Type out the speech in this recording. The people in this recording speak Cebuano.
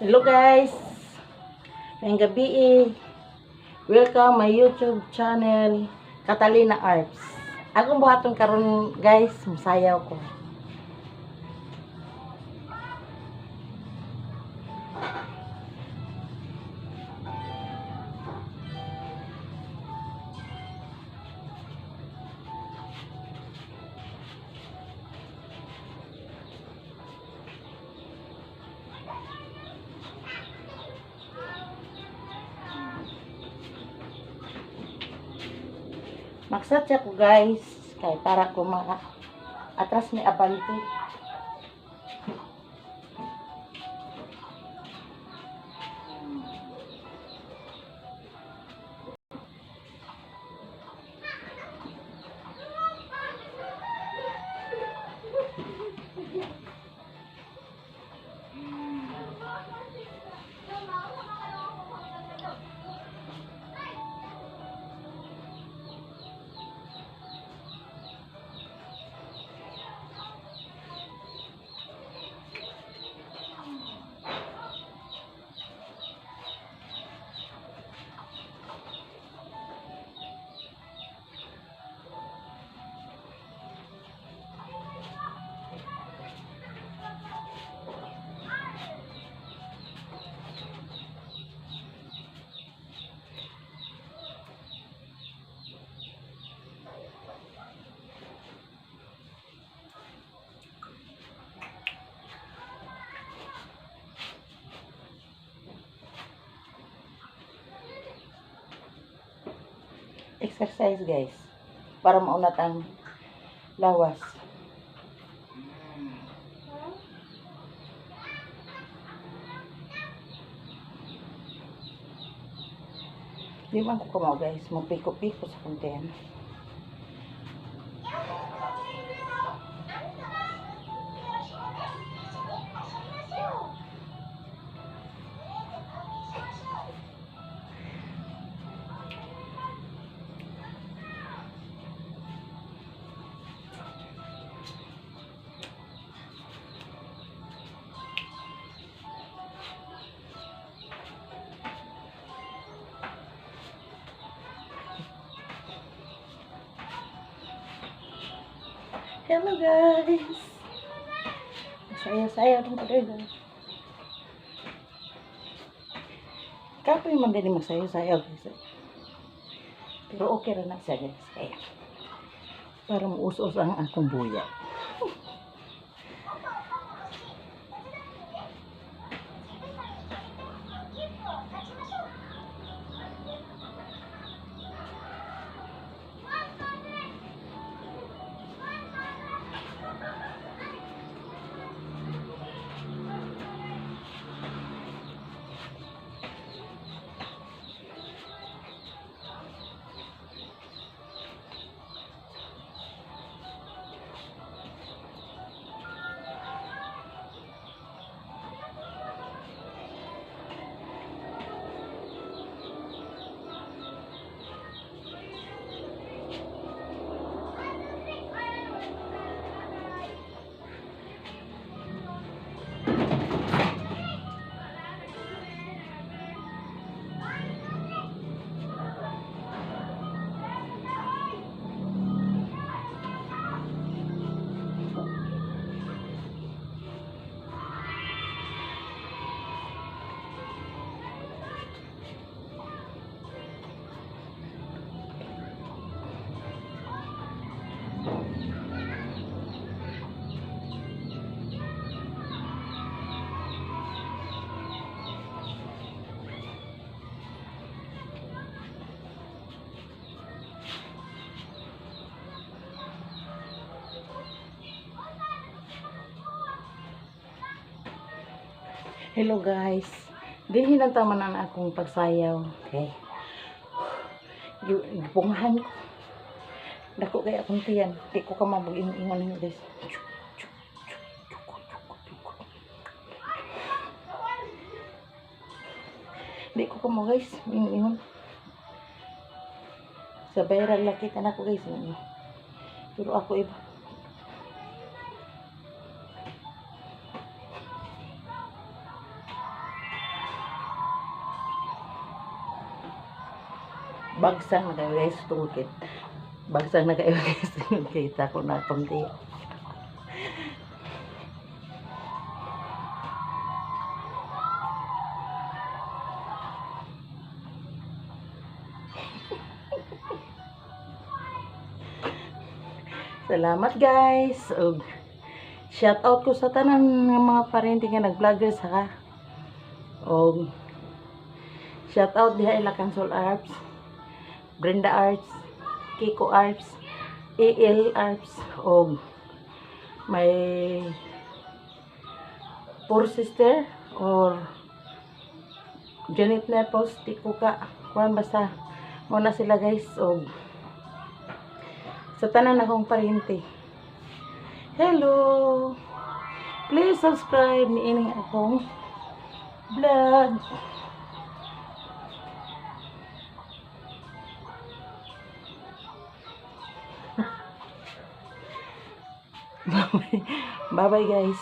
Hello guys! Ngayong gabi eh. Welcome my YouTube channel, Catalina Arts. Akong buhaton karon guys, musayaw ko. Magsatya ko guys, kay para ko maka atras ni abante. Exercise guys, para maunat ang lawas. Di man ko kamao guys, magpiko-piko sa kuntian. Hello guys! Saya-saya itong pagay. Kapoy man din magsayo-sayo guys. Pero okay ra na siya guys. Kaya para muus-us ang akong buya. Hello guys. Dinhi lang tama na ang akong pagsayaw. Okay. Gipungahan ko. Dako kay akong tiyan. Di ko ka mabag-ingon ninyo guys. Di ko kamo guys. Ingon. Sa viral nakita na ko guys. Pero ako iba. Bagsang na kayo, guys, tungkit. Bagsang na kayo, guys, kita ko na konti. Salamat, guys. Ug shout out ko sa tanan nga mga parente nga nag-vloggers ha. Og shout out diha ila Cansol Arts, Brenda Arts, Kiko Arts, AL Arts og may poor sister or Janet Nepos, di ko ka kuan, basta mo na sila, guys, og sa tanan akong parente. Hello! Please subscribe ni ining akong vlog. Bye bye, guys.